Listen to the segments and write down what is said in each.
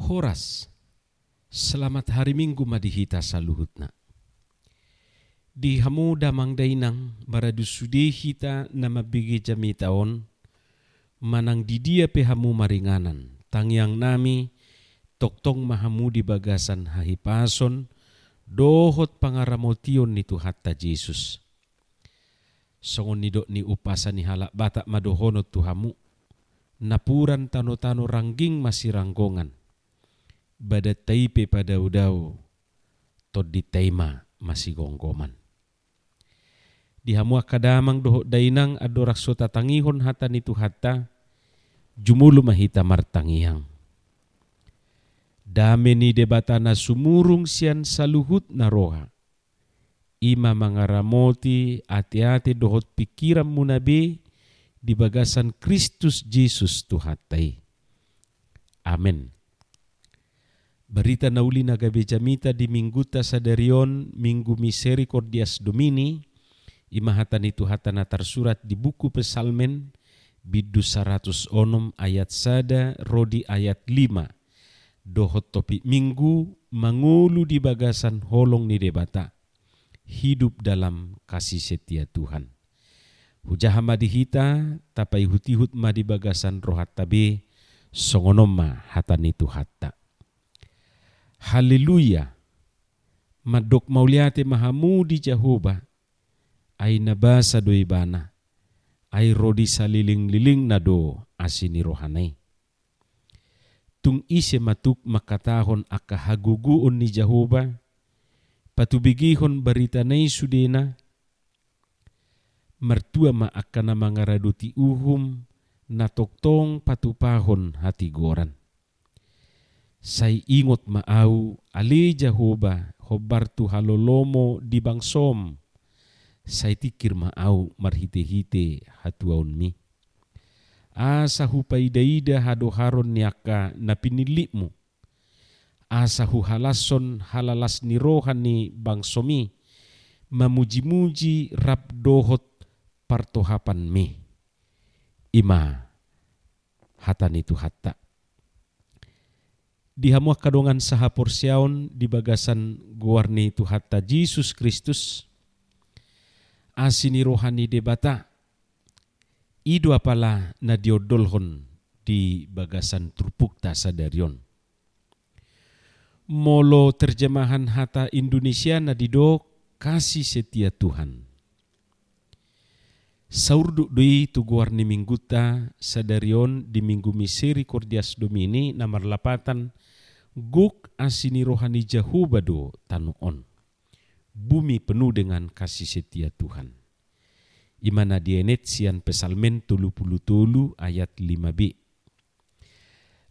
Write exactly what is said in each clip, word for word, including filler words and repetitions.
Horas. Selamat hari Minggu ma di hita saluhutna. Di hamu damang dainang, maradu sude hita na mambege jamita on, manang di dia pe hamu maringanan, tangiang nami, tongtong ma hamu di bagasan hahipason dohot pangaramotion ni Tuhanta Jesus. Songon nidok ni umpasa ni halak Batak ma dohonon tu hamu: Napuran tano-tano rangging masiranggongan, badanta i pe padao-dao, tondinta i ma masigomgoman. Di hamu angka damang dohot dainang, andorang so tatangihon hata ni Tuhanta, jumolo ma hita martangiang. Dame ni Debata na sumurung sian saluhutna roha, i ma mangaramoti ateate dohot pingkiranmuna be di bagasan Kristus Jesus Tuhanta i. Amen. Barita na uli na gabe jamita di Minggunta sadari on, Minggu Misericordias Domini, i ma hata ni Tuhanta na tarsurat di buku Psalmen, bindu saratus onom ayat sada ro di ayat lima, dohot topik Minggu: Mangolu di bagasan holong ni Debata, hidup dalam kasih setia Tuhan. Hujaha ma di hita, tapaihut-ihut ma di bagasan rohanta be, songon on ma hata ni Tuhanta. Haleluya! Mandok mauliate ma hamu di Jahowa, ai na basa do Ibana, ai ro di salelenglelengna do asi ni rohana i. Tung ise ma tuk mangkatahon angka hagogoon ni Jahowa, patubegehon baritana i sudena? Martua ma angka na mangaradoti uhum, na tongtong patupahon hatigoran. Sai ingot ma ahu, ale Jahowa, hombar tu halolomu di bangsom. Sai tingkir ma ahu marhite-hite hatuaonmi. Asa hupaida-ida hadoharon ni angka na pinillitmu. Asa huhalashon halalas ni roha ni bangsomi, mamuji-muji rap dohot partohapanmi. I ma hata ni Tuhanta. Di hamu angka dongan sahaporseaon di bagasan goar ni Tuhanta Jesus Kristus, asi ni roha ni Debata, i do apala na diondolhon di bagasan turpukta sadari on. Molo terjemahan hata Indonesiana didok kasih setia Tuhan. Saurduk do i tu goar ni Minggunta sadari on di Minggu Misericordias Domini, na marlapatan: Gok asi ni roha ni Jahowa do tano on, bumi penuh dengan kasih setia Tuhan. I ma na dienet sian Psalmen tolu pulu tolu ayat lima b.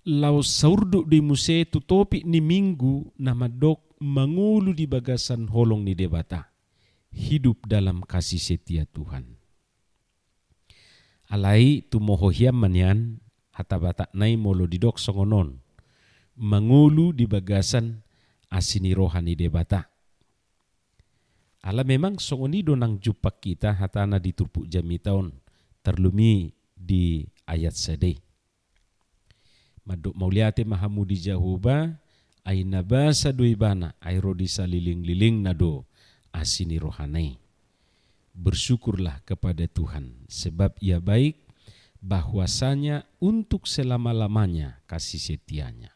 Laos saurduk do i muse tu topik ni Minggu na mandok mangolu di bagasan holong ni Debata, hidup dalam kasih setia Tuhan. Alai tumoho hian ma nian, hata Batakna i molo didok songon on: Mangolu di bagasan asi ni roha ni Debata. Ala memang songon i do nang jumpang hita hatana di turpuk jamita on, tarlumobi di ayat sada i. Mandok mauliate ma hamu di Jahowa, ai na basa do Ibana, ai ro di salelenglelengna do asi ni rohana i. Bersyukurlah kepada Tuhan, sebab Ia baik, bahwasanya untuk selama-lamanya kasih setia-Nya.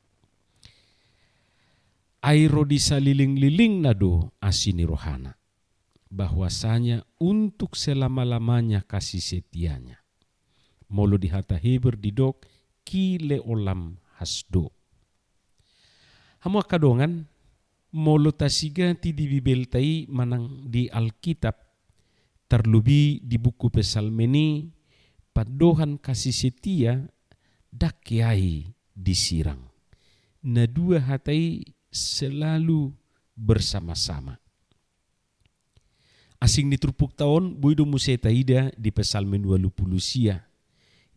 Ai ro di salelenglelengna do asi ni rohana, bahwasanya untuk selama-lamanya kasih setia-Nya. Molo di hata Heber didok ki leolam hasdo. Hamu angka dongan, molo tasigati di Bibelta i manang di Alkitab, tarlumobi di buku Psalmen i, pandohan kasih setia ndang keai disirang. Na dua hata i selalu bersama-sama. Asing ni turpukta on boi do muse taida di Psalmen ualu pulu sia,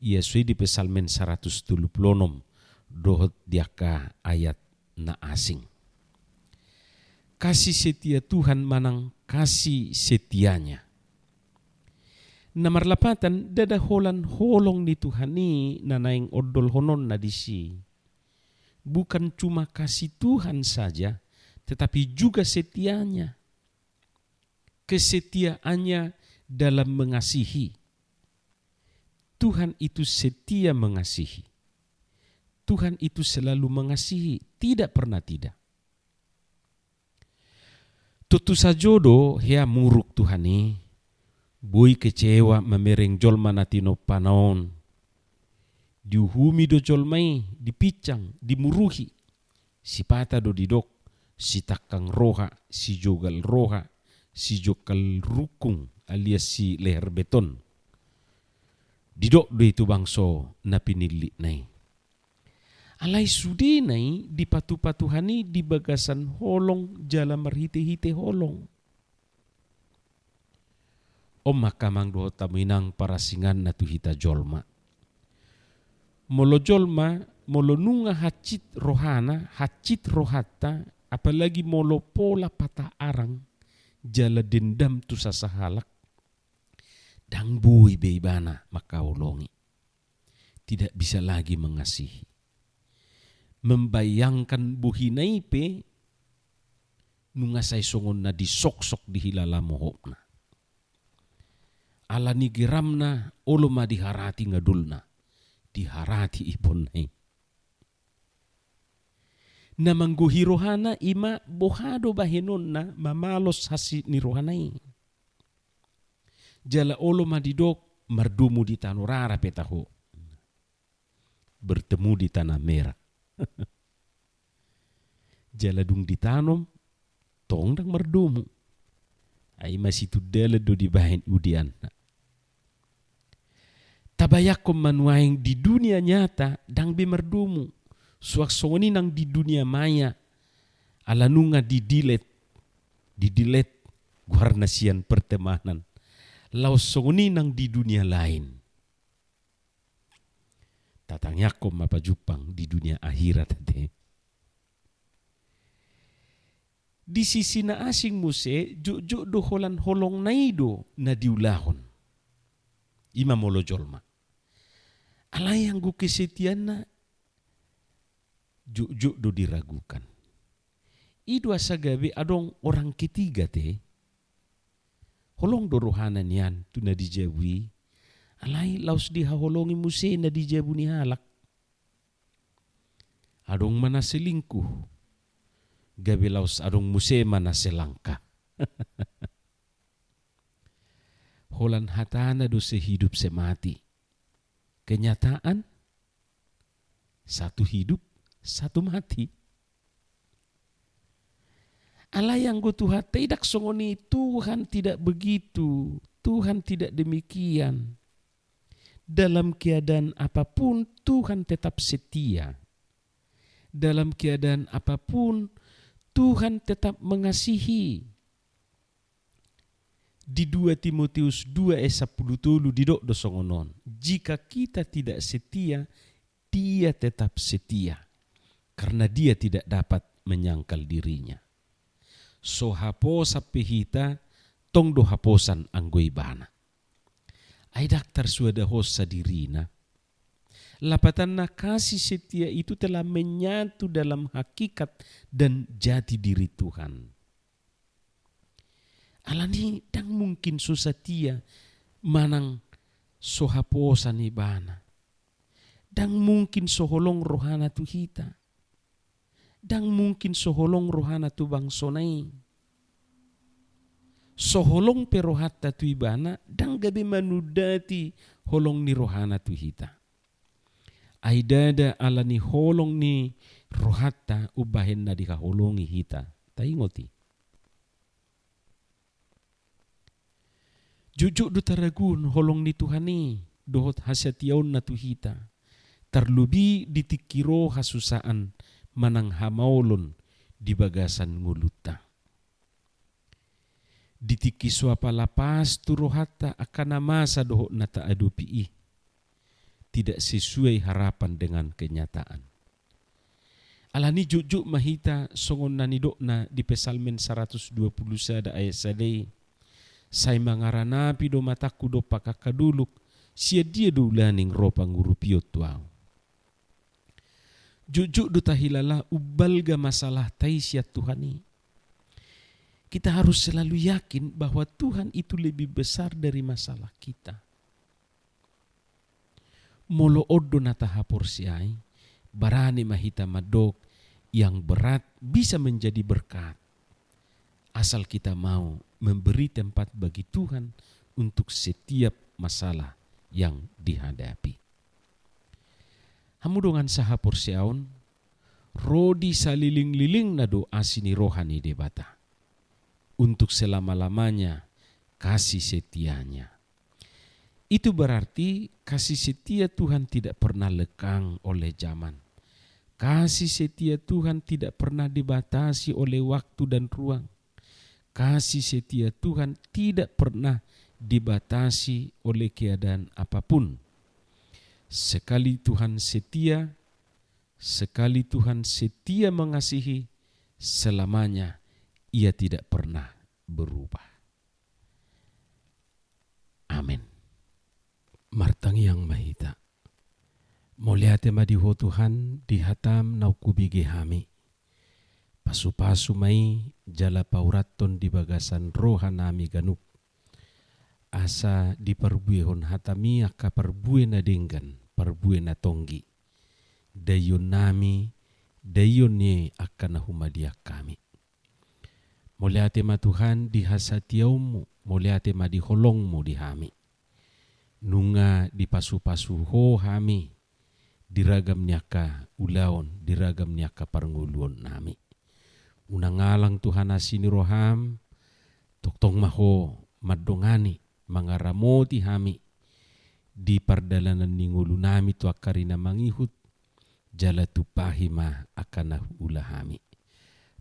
ia so i di Psalmen saratus tolu pulu onom, dohot di angka ayat na asing. Kasih setia Tuhan manang kasih setia-Nya. Na marlapatan, ndada holan holong ni Tuhan i na naeng ondolhononna disi. bukan cuma kasih Tuhan saja, tetapi juga setianya. Kesetiaannya dalam mengasihi. Tuhan itu setia mengasihi. Tuhan itu selalu mengasihi, tidak pernah tidak. Tontu sajo do hea muruk Tuhan i, boi kecewa mamereng jolma na tinompana on. Diuhumi do jolma i, dipincang, dimuruhi. Sipata do didok, sitangkang roha, sijogal roha, sijogal rungkung, alias sileher beton. Didok do i tu bangso na pinillitna i. Alai sudena i dipatupa Tuhan i di bagasan holong jala marhitehite holong. On ma angka amang dohot hamu inang parasinganna tu hita jolma. Molo jolma, molo nunga hansit rohana, hansit rohanta, apalagi molo pola patah arang, jala dendam tu sasahalak, ndang boi be ibana mangkaholongi. Tidak bisa lagi mengasihi. Membayangkan bohina i pe nunga sai songon na disoksok dihilala mohopna. Ala ni geramna, olo ma diharati ngadulna, diharati iponna i. Na manggohi rohana i ma boha do bahenonna mamalos hansit ni rohana i. Jala olo ma didok mardomu di tano rara pe taho. Bertemu di tanah merah. Jala dung ditanom, tong ndang mardomu. Ai masitundalan do dibahen udeanna. Tabayangkon ma nuaeng di dunia nyata ndang be mardomu. Suang songon i nang di dunia maya. Ala nunga didilet, didilet goarna sian pertemanan. Laos songon i nang di dunia lain. Tatangiangkon ma pajumpang di dunia akhirat ate. Di sisi na asing muse, jotjot do holan holongna i do na diulahon. I ma molo jolma. Alai anggo kesetiaanna, jotjot do diragukan. I do asa gabe adong orang ketiga te. Holong do rohana nian tu na di jabu i. Alai laos dihaholongi muse na di jabu ni halak. Adong ma na selingkuh. Gabe laos adong muse ma na selangkah. Holan hatana do sehidup semati. Kenyataan, satu hidup, satu mati. Alai anggo Tuhanta i ndang songon i, Tuhan tidak begitu, Tuhan tidak demikian. Dalam keadaan apapun, Tuhan tetap setia. Dalam keadaan apapun, Tuhan tetap mengasihi. Di dua Timotius dua ayat sampulu tolu didok do songon on, jika kita tidak setia, Dia tetap setia, karena Dia tidak dapat menyangkal diri-Nya. So haposan pe hita, tong do haposan anggo Ibana. Ai ndang tarsuadahonsa dirina. Lapatanna, kasih setia itu telah menyatu dalam hakikat dan jati diri Tuhan. Alani ndang mungkin so satia manang so haposan Ibana. Ndang mungkin so holong rohana tu hita. Ndang mungkin so holong rohana tu bangsona i. So holong pe rohanta tu Ibana, ndang gabe manundati holong ni rohana tu hita. Ai ndada alani holong ni rohanta umbahen na dihaholongi hita. Taingot i. Jotjot do taraguhon holong ni Tuhan i dohot hasatiaonna tu hita. Tarlobi di tingki ro hasusaan manang hamaolon di bagasan ngolunta. Di tingki so apala pas tu rohanta angka na masa dohot na taadopi i, tidak sesuai harapan dengan kenyataan. Alani jotjot ma hita songon na nidokna di Psalmen saratus dua pulu sada ayat sada i, sai mangaranapi do matangku dompak angka dolok, sian dia do ulaning ro pangurupion tu ahu. Jujur do tahilala umbalga masalah ta i sian Tuhan i. Kita harus selalu yakin bahwa Tuhan itu lebih besar dari masalah kita. Molo on do na tahaporseai, barani ma hita mandok, yang berat bisa menjadi berkat, asal kita mau memberi tempat bagi Tuhan untuk setiap masalah yang dihadapi. Hamu dongan sahaporseaon, ro di saliling-lilingna do asi ni roha ni Debata. Untuk selama-lamanya kasih setia-Nya. Itu berarti kasih setia Tuhan tidak pernah lekang oleh zaman. Kasih setia Tuhan tidak pernah dibatasi oleh waktu dan ruang. Kasih setia Tuhan tidak pernah dibatasi oleh keadaan apapun. Sekali Tuhan setia, sekali Tuhan setia mengasihi, selamanya Ia tidak pernah berubah. Amen. Martangiang ma hita. Mauliate ma di Ho Tuhan, di hataM naung hubege hami. Pasu-pasu ma i jala paurathon di bagasan rohanami ganup. Asa diparbuehon hataMi angka parbue na denggan, parbue na tonggi. Daionnami, daion ni angka na humaliang hami. Mauliate ma Tuhan di hasatiaonMu, mauliate ma di holongMu di hami. Nunga dipasu-pasu Ho hami, di ragam ni angka ulaon, di ragam ni angka parngoluonnami. Unang alang Tuhan asi ni rohaM, tongtong ma Ho mandongani, mangaramoti hami, di pardalanan ni ngolunami tu angka ari na mangihut, jala tumpahi ma angka na huula hami.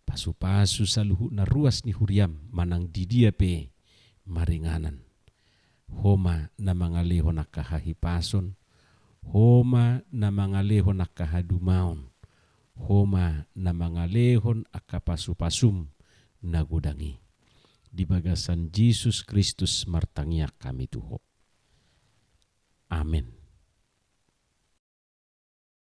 Pasu-pasu saluhut na ruas ni huriaM manang di dia pe maringanan. Ho ma na mangalehon angka hahipason, Ho ma na mangalehon angka hadumaon, Ho ma na mangalehon angka pasu-pasuM na godang i. Di bagasan Jesus Kristus martangiang hami tu Ho. Amen.